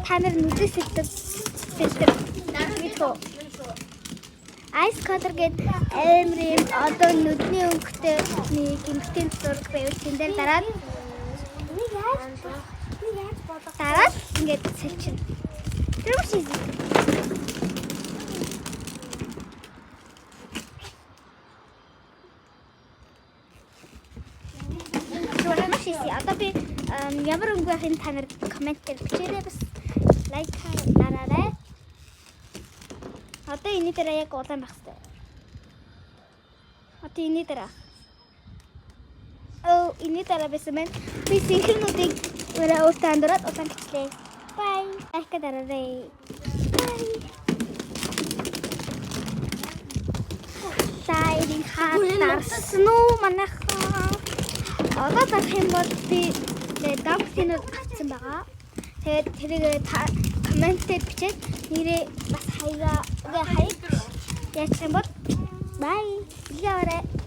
Та нар нүдээ сэлдэг фильтр мэдхүү. Ice color гэдэг амар юм одоо нүдний өнгөтэй нэг эмгтэн зураг байвал тэн дээр дараад Нэг яаж нэг яаж болох дараад ингээд сэлчин. Тэр маш easy. Тэр маш easy. Одоо би ямар өнгө байхыг та нар коммент дээр бичээрэй, бас лайк дараарай. Одоо энэ дээр яг улаан байх хэрэгтэй. Одоо энэ дээр. Оо, энэ дараа байсан байна. Би синхронуудыг өөрөө өөртөө андуураад улаан бичлээ. Bye. Лайк дараарай. Bye. Лайрын хаа дарсан уу манайхаа? Одоо дарах юм бол би тэгээд догтинууд авсан байгаа. Тэгээд тэрийг та комментэд бичээд нэрээ бас хаяга үгүй хаяг яачих юм бол bye. Илгээ аваарай.